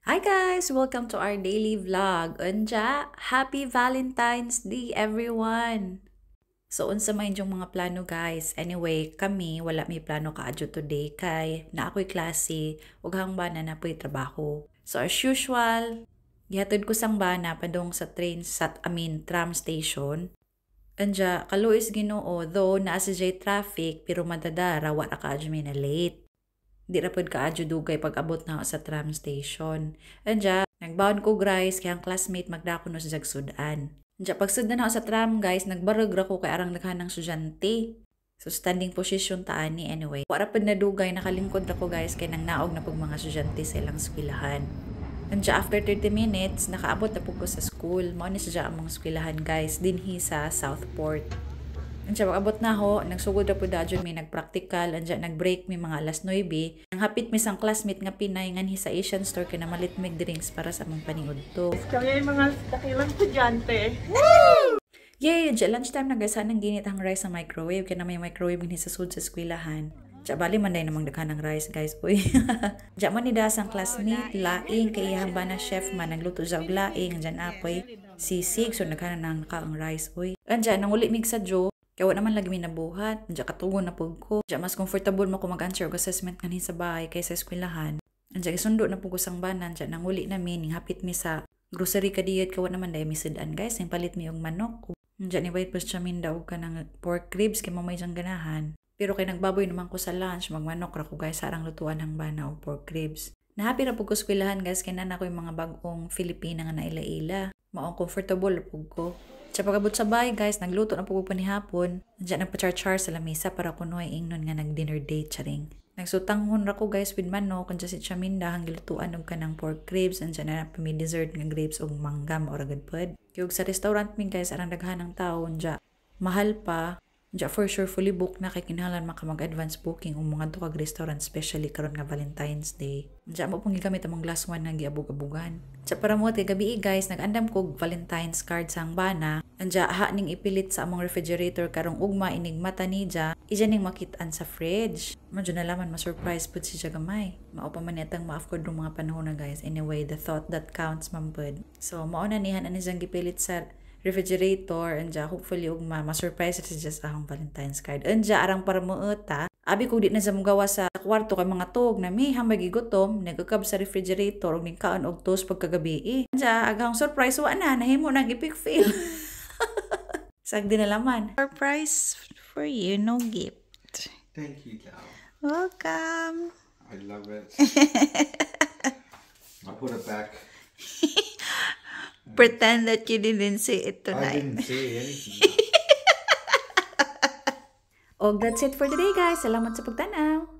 Hi guys! Welcome to our daily vlog. Unja, happy Valentine's Day, everyone! So unsa man inyong mga plano, guys? Anyway, kami wala may plano kaadyo today kay naa ko'y klase ug ang bana naa po'y trabaho. So as usual, gihatod ko sang bana padung sa train sa, I mean, tram station. Anja, kaluoy sa Ginoo, though naa sa jay traffic, pero madadara wa ra kaadyo mi na late. Di ra pud kaadyo dugay pag-abot na sa tram station. Anja, nagbaon ko rice kay ang classmate magdako no sa sudan. Anja, pagsud na sa tram, guys, nagbarog ra ko kay arang daghan ng estudyante. So standing position ta ani anyway. Wa ra pud nadugay, nakalingkod ra ko, guys, kay nang naog na pug mga estudyante sa ilang eskwelahan. Anja, after 30 minutes, nakaabot na pud ko sa school. Mao ni siya among eskwelahan, guys, dinhi sa Southport. Anja, pag-abot na ho, nagsugod ra pud dayon may nagpractical, anja nag-break mi mga alas 9. Ang hapit mi sang classmate nga Pinay nganhi sa Asian store kay namalit mig drinks para sa among paniudto. Kami ay mga dakilang estudyante. Yay! Anja, lunchtime na, guys, nang ginit ang rice sa microwave kay na may microwave dinhi sa sud sa eskwelahan. Diya bali man day namang daghan ng rice, guys. Uy. Diya man ni dasang classmate laing kay iyang bana chef man nagluto siya og laing, andyan apoy sisig, so naghan na nang ang rice, uy. Andyan nanguli mig sa Joe. Kaya wa naman lagi mi nabuhat. Andyan katugon na pud ko. Diya mas comfortable mo ko mag-answer og assessment nganhi sa bahay kaysa eskwelahan. Andyan gisundo na pud ko sang bana. Andyan nanguli na mi, ning hapit mi sa grocery kadiyot kay wa naman day mi sud-an, guys. Ning palit mi og manok. Andyan ni wait pa siya minda og kanang pork ribs kay mamay siyang ganahan. Pero kay nagbaboy naman ko sa lunch, magmanok ra ko, guys, sarang lutuan ang bana og pork ribs. Nahappy ra pud ko eskwelahan, guys, kay naa ko yung mga bag-ong Filipina nga naila-ila. Maong comfortable ra pud ko. Sa pag-abot sa bahay, guys, nagluto na pud ko panihapon. Andiyan nagpa-char-char sa lamisa para kunoy ingnon nga nag-dinner date charing. Nagsutanghon ra ko, guys, with manok, kanya si Chaminda hang gilutuan og kanang pork ribs, andyan na pa may dessert nga grapes ug mangga mao ra gud pod. Kay sa restaurant mi, guys, arang daghan ng tao anja. Mahal pa. Anja for sure fully booked na kay kinahanglan maka mag-advance booking ug mga kag restaurant, especially karon nga Valentine's Day. Anja mo pong gigamit among glass one nga giabog-abugan. Anja para mo kay gabi, guys, nag-andam kog Valentine's card sa ang bana. Anja ha ning ipilit sa among refrigerator karong ugma inig mata niya, ija ning makit-an sa fridge. Medyo nalaman ma-surprise pud siya gamay. Mao pa man yatang ma-afford ng mga panahon na, guys. Anyway, the thought that counts man pud. So mao na nihan ani siyang gipilit sa refrigerator, anja hopefully ugma ma-surprise siya sa akong Valentine's card. Anja arang para muota. Abi ko di na sa mugawa sa kwarto kay mga tog na mi hambay gigutom, nagakab sa refrigerator ug ningkaon og toast pagkagabi. Eh. Anja aghang surprise wa na nahimo nang epic fail. Sag di nalaman. Surprise for you, no gift. Thank you, Cal. Welcome. I love it. I put it back. Pretend that you didn't see it I tonight. Didn't see anything. Og that's it for today, guys. Salamat sa pagtanaw.